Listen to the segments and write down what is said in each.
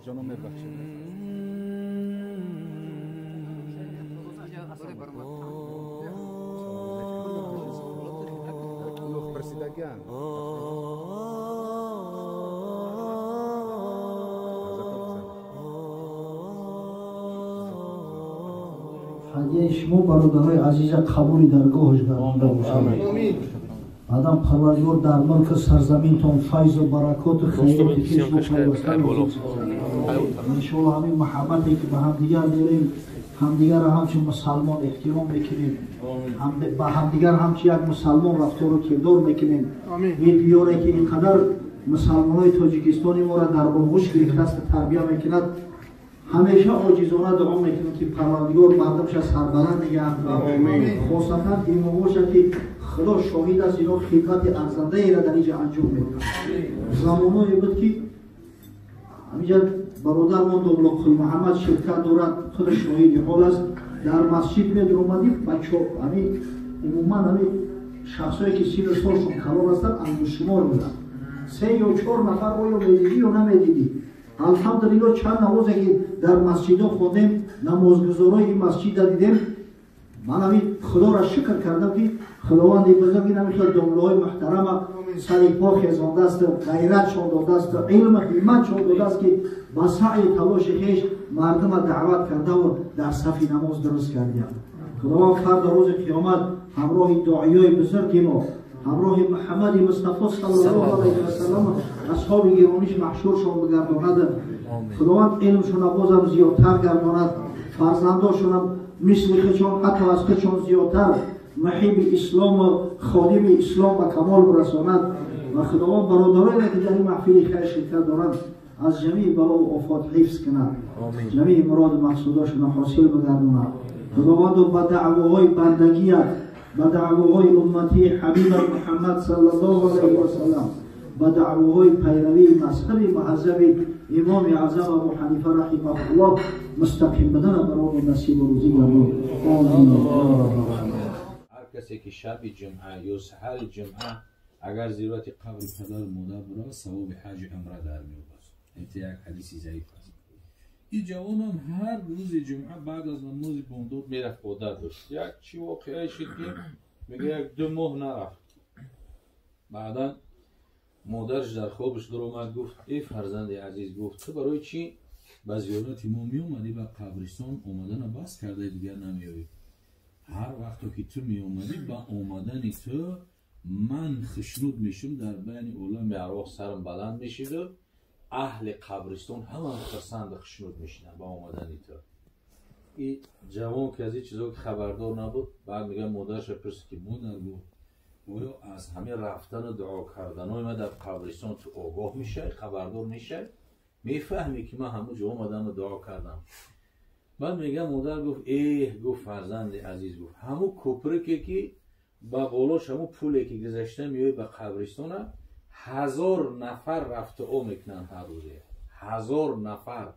جانم میبخشید. ҳадияи шумо бародарои азиза қабули даргоҳаш гардонда бошад. Баъдан Парвардигор дар мулку сарзаминтон файзу баракоту хайроти хешро пайваста мекунад. Иншоалло ҳамин муҳаббате ки ба ҳамдигар дорем, ҳамдигарро ҳамчун мусалмон эҳтиром мекунем, ба ҳамдигар ҳамчун як мусалмон рафтору кирдор мекунем. Ин диёре ки ин қадар мусалмонои тоҷикистони моро дар оғӯш гирифтааст тарбия мекунад, ҳамеша оҷизона дуо мекунем ки Парвардигор мардумша сарбаланд нигаҳ дорад, хосатан имомоша ки Худо шоҳид аст, ино хидмати арзандаеро дар инҷа анҷом медиҳанд. Замоное буд ки ҳаминҷа бародармон Домла Қулмуҳаммад ширкат дорад, худ шоҳиди ҳол аст. Дар масҷид медуромадӣ бачо ҳамин умуман ҳамин шахсое ки сину солшон калон ҳастанд ангуштшумор буданд. 3 ё 4 нафар оё медидӣ ё намедидӣ. Алҳамдулилло чанд намозе ки дар масҷидҳо хондем, намозгузорои ин масҷида дидем. Ман ҳамин Худоро шукр кардам ки Худованди бузург ин ҳамин хел домлаҳои муҳтарама сари по хезондааст, ғайратшон додааст, илму ҳимматшон додааст ки ба саъю талоши хеш мардума даъват кардаву дар сафи намоз дуруст кардиям. Худованд фарда рӯзи қиёмат ҳамроҳи дуоиёи бузурги мо, ҳамроҳи Муҳаммади Мустафо саллаллоҳу алайҳи васаллам асҳоби гиромиш маҳшуршон бигардонад. Худованд илмшона бозам зиёдтар гардонад, фарзандошонам мисли худшон ҳатто аз худшон зиёдтар муҳиби ислому ходими ислом ба камол бирасонад ва Худованд бародароне ки дар ин маҳфили хайр ширкат доранд аз ҷамеи балову офот ҳифз кунад, ҷамеи муроду мақсудошона ҳосил бигардонад. Худованду ба даъвоҳои бандагият, ба даъвоҳои умматии ҳабибат Муҳаммад саллаллоҳу алайҳи васаллам, ба даъвоҳои пайравии мазҳаби муаззаби имоми аъзам Абу Ҳанифа раҳимаҳуллоҳ мустақим будана барои насибу рӯзӣ гардон. Омин. Ҳар касе ки шаби ҷумъа ё саҳари ҷумъа агар зиёрати қабри падару модар бурад, савоби ҳаҷи умра дар меёбад. Ин як ҳадиси заиф аст. Ин ҷавонам ҳар рӯзи ҷумъа баъд аз намози бомдод мерафт, одат дошт. Як чӣ воқеае шуд ки мега 1-2 моҳ нарафт. Баъдан модараш дар хобаш дуромад, гуфт: эй фарзанди азиз, гуфт, ту барои чӣ ба зиёрати мо меомадӣ, ба қабристон омадана бас карда дигар намеоӣ? Ҳар вақто ки ту меомадӣ, ба омадани ту ман хушнуд мешудам, дар байни олами арвоҳ сарам баланд мешуду Аҳли қабристон ҳама хурсанду хушнуд мешинанд ба омадани ту. И ҷавон ки аз ин чизо ки хабардор набуд, баъд мегӯяд модараша пурсид ки модар, гуфт, оё аз ҳамин рафтану дуо карданои ман дар қабристон ту огоҳ мешавӣ, хабардор мешавӣ, мефаҳмӣ ки ман ҳамун ҷо омадаму дуо кардам? Баъд мегӯяд модар гуфт: эҳ, гуфт, фарзанди азиз, гуфт, ҳамун кӯприке ки ба болош ҳамун пуле ки гузашта меои ба қабристона, 1000 нафар рафту о мекунанд ҳар рӯзе, 1000 нафар.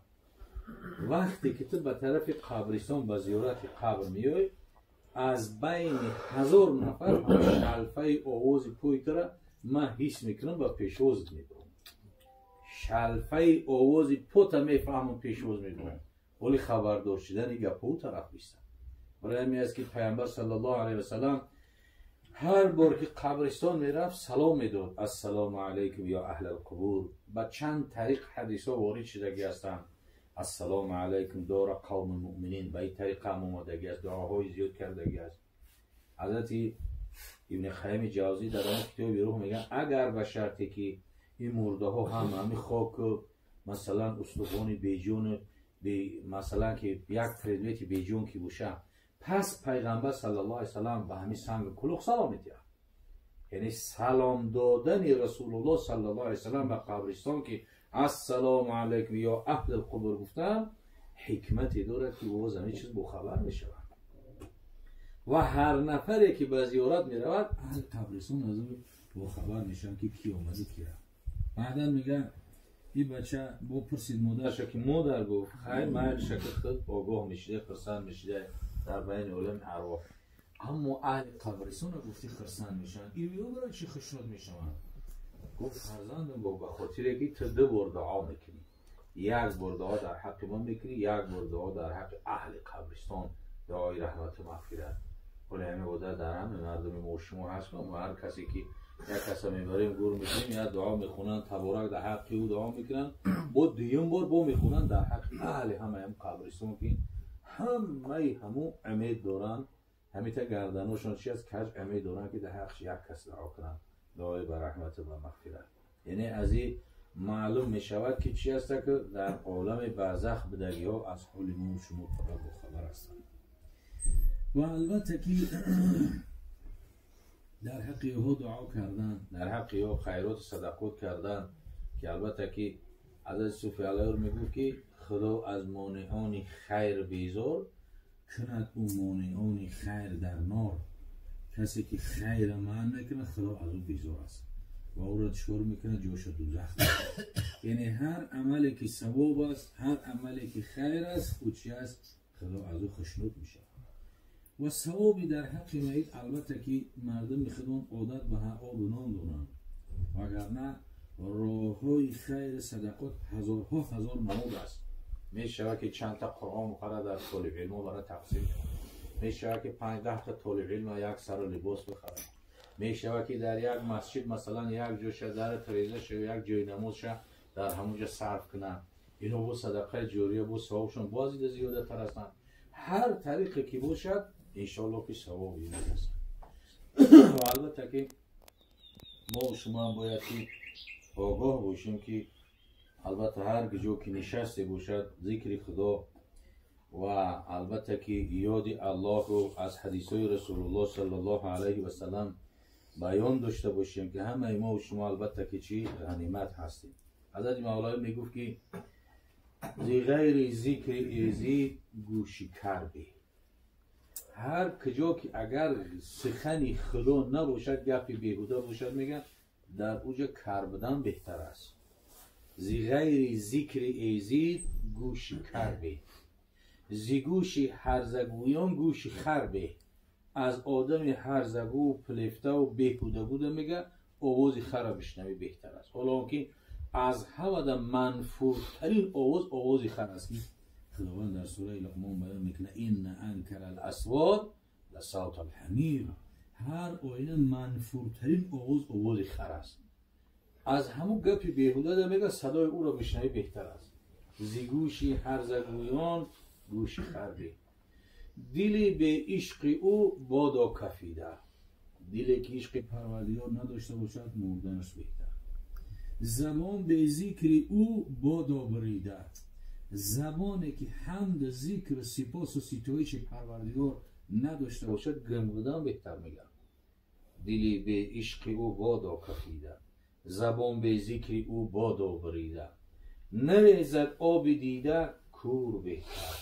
Вақте ки ту ба тарафи қабристон ба зиёрати қабр меоӣ, аз байни 1000 нафар шалфаи овози пои тура ман ҳис мекунам, ба пешвозат мебарам. Шалфаи овози пота мефаҳмам, пешвоз мебарам. Вале хабардор шудани гапҳо тараф бистам. Барои ҳамин аст ки Паямбар саллаллоҳу алайҳи васаллам ҳар бор ки қабристон мерафт, салом медод: ассалому алайкум ё аҳлал қубур. Ба чанд тариқ ҳадисҳо ворид шудагӣ ҳастанд. Ассалому алайкум дора қавми муъминин, ба ин тариқ ҳам омадагӣ аст, дуоҳои зиёд кардагӣ аст. Ҳазрати Ибни Қайими Ҷавзӣ дар он китоби Рӯҳ мегӯяд, агар ба шарте ки ин мурдаҳо ҳам ҳамин хоку масалан устухони беҷону масалан ки як предмети беҷон ки боша, пас Пайғамбар саллаллоҳу алайҳи васаллам ба ҳамин сангу кулух салом медиҳад. Яъне салом додани Расулуллоҳ саллаллоҳу алайҳи васаллам ба қабристон ки ассалому алайкум ё аҳлил қубур гуфтан, ҳикмате дорад ки боз ҳамин чиз бохабар мешавад ва ҳар нафаре ки ба зиёрат меравад, аҳли қабристон аз ӯ бохабар мешаванд ки ки омаду ки рафт. Баъдан мегӯяд ин бача бо пурсид модарша ки модар, гуфт, хайр, майл шакл худ огоҳ мешида, хурсанд мешида дар байни олами арвоҳ, аммо аҳли қабристонро гуфти хурсанд мешаванд, ин барои чӣ хушнуд мешаванд? Гуфт: фарзандам, ба хотире ки ту ду бор дуо мекунӣ, як бор дуо дар ҳаққи ман мекунӣ, як бор дуо дар ҳаққи аҳли қабристон, дуои раҳмату мағфират. Вале ҳамин одат дар ҳама мардуми мо шумо ҳаст. Мо ҳар касе ки як каса мебарем, гур мекунем, як дуо мехонанд, таборак дар ҳаққи ӯ дуо мекунанд, бо дуюм бор бо мехонанд дар ҳаққи аҳли ҳамаам қабристон, ки ҳамаи ҳамун умед доранд, ҳамита гарданошон чи аст, каҷ, умед доранд ки дар ҳаққш як кас дуо кунанд, дуои ба раҳмату ба мағфират. Яъне аз ин маълум мешавад ки чи аста, ки дар олами барзах будагиҳо аз ҳоли мо шумо пурра бохабар ҳастанд. Ва албатта ки дар ҳаққи ӯҳо дуо кардан, дар ҳаққи ӯ хайроту садақот кардан, ки албатта ки ҳазрати Суфи Аллоҳ мегуфт ки Худо аз монеони хайр безор кунад, ӯ монеони хайр дар нор. Касе ки хайра манъ мекунад, Худо аз ӯ безор аст ва ӯро чикор мекунад? Ҷоша дузах. Яъне ҳар амале ки савоб аст, ҳар амале ки хайр аст, ӯ чи аст? Худо аз ӯ хушнуд мешавад. Ва савоби дар ҳаққи маит, албатта ки мардуми худон одат ба обу нон доранд, вагарна роҳҳои хайри садақот ҳазорҳо ҳазор намуд аст. Мешавад ки чандта Қуръон бухара, дар толибилмо бара тақсим кунад. Мешавад ки 5-10 та толибилма як сару либос бихарад. Мешавад ки дар як масҷид масалан як ҷоша дар трезаша як ҷои намозша дар ҳамонҷа сарф кунад. Ино бо садақаи ҷория бо савобшон боз дида зиёдатар ҳастанд. Ҳар тариқе ки бошад, иншоалло ки савоби мерасад. Ва албатта ки мо шумо бояд ки огоҳ бошем, ки албатта ҳар ҷо ки нишасте бошад, зикри Худо ва албатта ки ёди Аллоҳу аз ҳадисҳои Расулуллоҳ саллаллоҳу алайҳи васалам баён дошта бошем, ки ҳамаи мо шумо албатта ки чӣ ғанимат ҳастем. Ҳазрати Мавлоӣ мегуфт ки зи ғайри зикри эзид гӯши карбе. Ҳар куҷо ки агар сухани Худо набошад, гапи беҳуда бошад, мегӯяд, дар уҷа кар будан беҳтар аст. Зи ғайри зикри эзид гӯши карбе, зи гӯши ҳарзагӯён гӯши харбе. Аз одами ҳарзагӯ, пилефтаву беҳуда буда, мега, овози хара бишнавӣ беҳтар аст. Ҳоло он ки аз ҳамада манфуртарин овоз овози хар аст, ки Худованд дар сураи Луқмон баён мекунад: инна анкара аласвот ласавт алҳамир. Ҳар оина манфуртарин овоз овози хар аст. Аз ҳамун гапи беҳуда да, мега, садои ӯро бишнавӣ беҳтар аст. Зи гӯши ҳарзагӯён гӯши харбе. Дили беишқи ӯ бодо кафида. Диле ки ишқи Парвардигор надошта бошад, мурданаш беҳтар. Забон бе зикри ӯ бодо бурида. Забоне ки ҳамд, зикр, сипосу ситоиши Парвардигор надошта бошад, гум будан беҳтар мегӯям. Дили бе ишқи ӯ бодо кафида, забон бе зикри ӯ бодо бурида. Нарезад оби дида, кур беҳтар,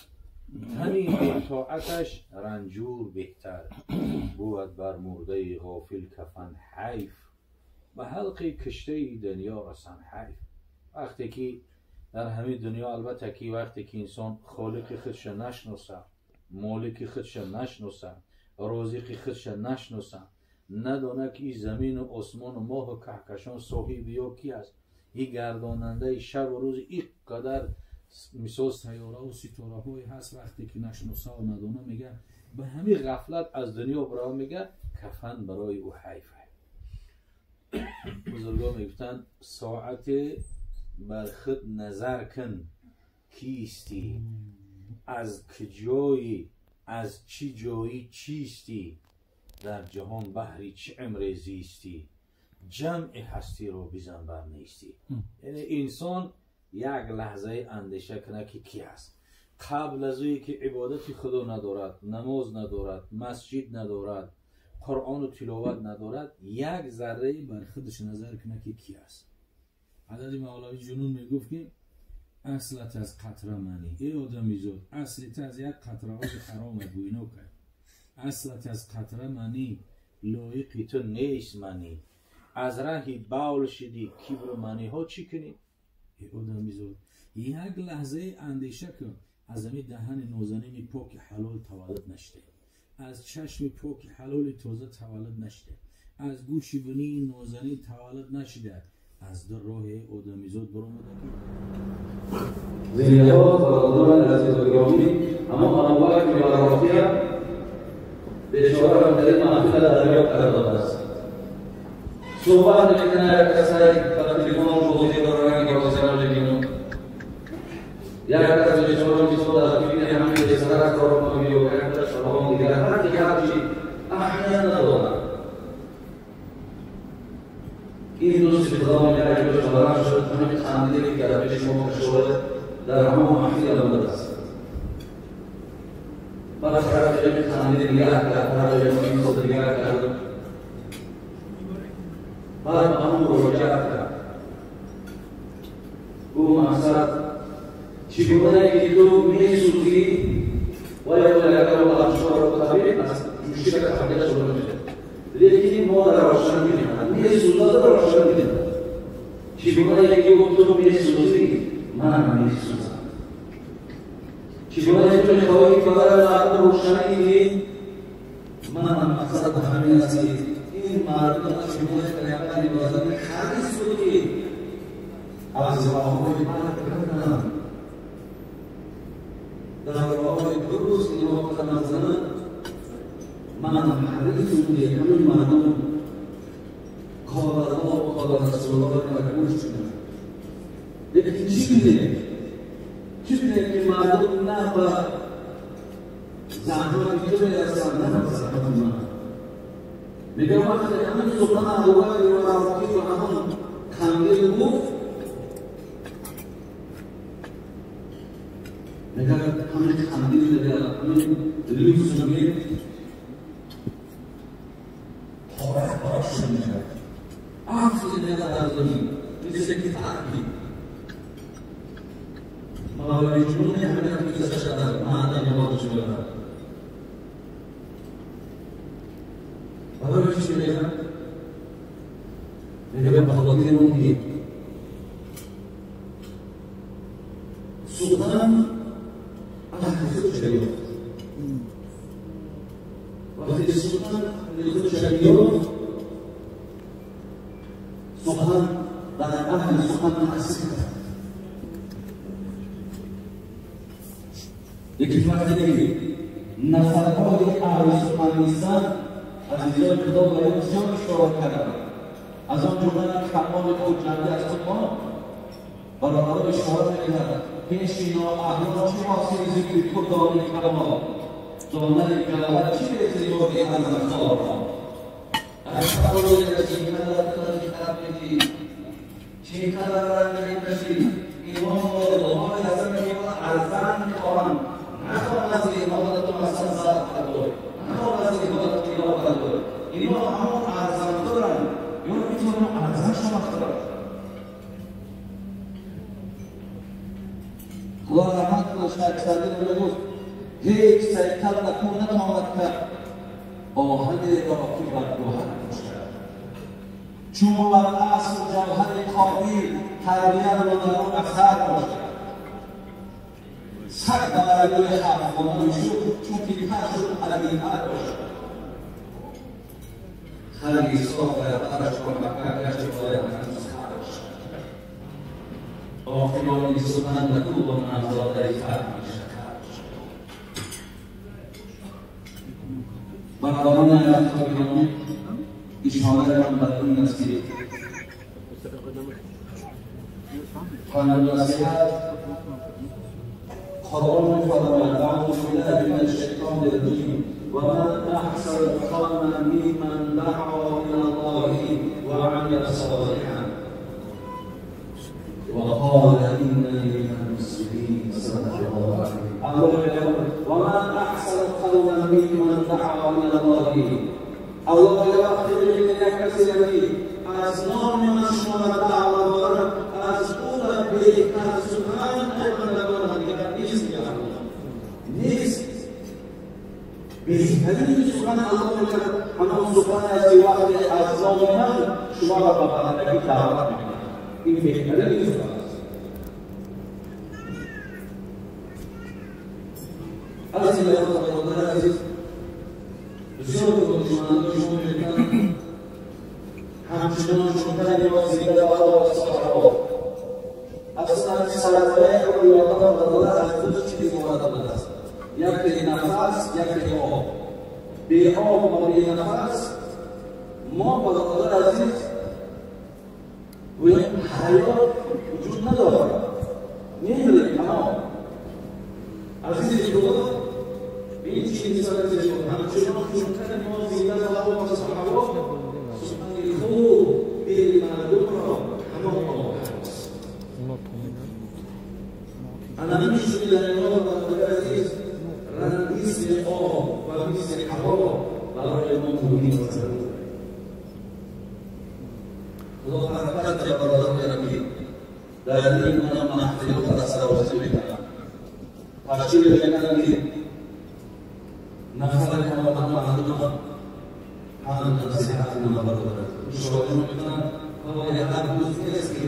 тани бетоаташ ранҷур беҳтар. Бувад бар мурдаи ғофил кафан ҳайф, ба ҳалқи киштаи дунё расан ҳайф. Вақте ки дар ҳамин дунё, албатта ки вақте ки инсон холиқи худша нашноса, молики худша нашноса, розиқи худша нашноса, надонад ки ин замину осмону моҳу каҳкашон соҳиби ё ки аст, ин гардонандаи шабу рӯз ин қадар мисол сайёраву ситораҳое ҳаст, вақте ки нашносаву надона, мега ба ҳамин ғафлат аз дунё бирава, мега кафан барои ӯ ҳайф. Бузургон мегуфтанд: соате бар худ назар кун, кистӣ, аз куҷоӣ, аз чӣ ҷоӣ чистӣ, дар ҷаҳон баҳри чӣ умре зистӣ, ҷамъи ҳастиро бизан бар нестӣ. Яъне инсон як лаҳзаи андеша кунад ки ки аст, қабл аз ӯе ки ибодати худо надорад, намоз надорад, масҷид надорад, қуръону тиловат надорад, як заррае бар худаш назар кунад ки ки аст. Ҳазрати Мавлавӣ Ҷунун мегуфт ки аслат аз қатра манӣ, эй одамизод, аслит аз як қатраҳои ҳаром гӯйно кард. Аслат аз қатра манӣ, лоиқи ту нест манӣ, аз раҳи бавл шидӣ, кибру маниҳо чӣ кунӣ? Эй одамизод, як лаҳзаи андеша кун, аз ҳамин даҳани нозанини поки ҳалол таваллуд нашуда, аз чашми поки ҳалоли тоза таваллуд нашуда, аз гӯши бинии нозанин таваллуд нашуда, аз ду роҳи одамизод баромада ки зиндаҳо бародарони азизу гиромӣ, аммо Абубакр ва Рофия бечораро дар ин маҳфила дарёб кардааст. Суҳбат мекунад як касае ба телефон бозӣ дорад, ки бозиро мебинад. Як кас бечора мисол аз фикри ҳамин бесарак кор мекунад, як кас фалон дигар, ҳар ки ҳарчи аҳамият надорад. Ин дӯсти худо мегӯяд, ки бечора шуд, ҳамин қандиле ки дар пеши мо кашода дар ҳамон маҳфил омадааст. Баъд тарафи ҳамин қандили дигар кард, тарафи ҳамин мисол дигар кард. Баъд ба ҳамон муроҷиат кард. Гуфт: мақсад чӣ гунае ки ту месӯзӣ ва ё агар абшорро табиб аз ҷӯшида қабила шуда мешавад, лекин мо дар рошан мемонад, месӯзад, дар рошан мемонад. Чӣ гунае ки ту месӯзӣ, манам месӯзам. Чӣ гунае ту мехоҳӣ ки барои мардум рӯшанӣ диҳӣ, манам мақсад ҳамин аст ки ин мардум чӣ гунае паёмбари нозанин ҳарис буд ки аз роҳҳои бад кунанд, дар роҳҳои дуруст инҳо қадам зананд. Манам ҳарис буд ки ҳамин мардум қола Аллоҳ ва қола Расулуллоҳ ро гӯш кунанд. Лекин чӣ бинем? Чӣ бинем ки мардум на ба заҳмати ту мерасанд, на ба заҳмати ман. Мегӯям вақте ҳамин сухан Абубакр ва Рофӣ ба ҳамон қандил гуфт, мегӯяд ҳамин қандил мегӯяд ҳамин люкс мегӯяд пора пора шуд, мегӯяд афзид, мегӯяд дар замин мисли ки тарки Мавлавӣ Ҷунун ҳамин қиссаша дар маъдан ёдаш меорад. Барои чӣ мегӯяд? Мегӯяд ба хотири он ки сухан аҳли худша ёфт. Вақте сухан аҳли худша ёфт, сухан дар аҳли сухан таъсир кард. Лекин вақте ки нафарҳои аҳли сухан нестанд, азизони худо ба ин бисёр ишора карданд. Аз он ҷумла Камоли Хуҷандӣ аз худ мо бародарон ишора мекунад: пеши ноаҳлон чӣ ҳосил зикри ту донӣ камол, донаи гавҳар чӣ резӣ ёди арзанхорон. چقدر رنگ کشید اینها مردهای هستند که ارزن میخواهند، نخواهند از عبادت و مثلا صدق داره، نخواهند از عبادت تلاوت داره. اینها همون ارزن دارند، یا میتونن ارزن شما دارند. خدا رحمت کنه شیخ سعدی میگفت هیچ سیکل نکو نتواند کرد آهن را که بر گوهر کشد. چون بر اصل جوهر قابیل تربیه را در آن اثر باشد. سگ برای حرف شد چون که تر شد علیتر باشد. خرگی صاف برش کن مکه گشت باید هنوز خر باشد. آخرانی سخن نکو با منزاده فرمی شکر باشد. برادران یفتاگران، اشاره من بر این است که پند نصیحت قرآن می‌فرماید اعوذ بالله من الشیطان الرجیم ومن احسن قولا ممن دعا الی الله وعمل صالحا وقال اننی من المسلمین. صدق الله العظیم. ومن احسن قولا ممن دعا الی الله. الله وقتی می‌بینید یک کسی از نام من شما را دعوت دارد، از او را بهتر سخن بندگان دیگر نیست. نیست. بهترین سخن الله می‌کند همان سخن است که وقتی از نام من شما را به بندگی دعوت می‌کند. این بهترین سخن است. از این لحاظ برادر عزیز، بسیار دانشمندان شما می‌بینند همچنان شدن ما زنده و صحابه اصلا سرمایه رویاتان برادر از دو چیز عبارت است: یکی نفس، یکی آب. بی آب و بی نفس ما برادر عزیز گویا حیات وجود ندارد، نمی‌دونیم. تمام عزیز خدا به این چیز همچنان شدن ما زنده و صحابه سخن خوب به مردم را همان آب است. انا می‌شنیدم برادر عزیز رنگیس آب و میز هوا برای ما مهم است. خدا برکت بده برادران که در این محفل خدا سرآوازی می‌کنند. تشکیل می‌کنند که نفر کما مردم هم نصیحت کنند برادر. مشاهده می‌کنند کار هر روز نیست که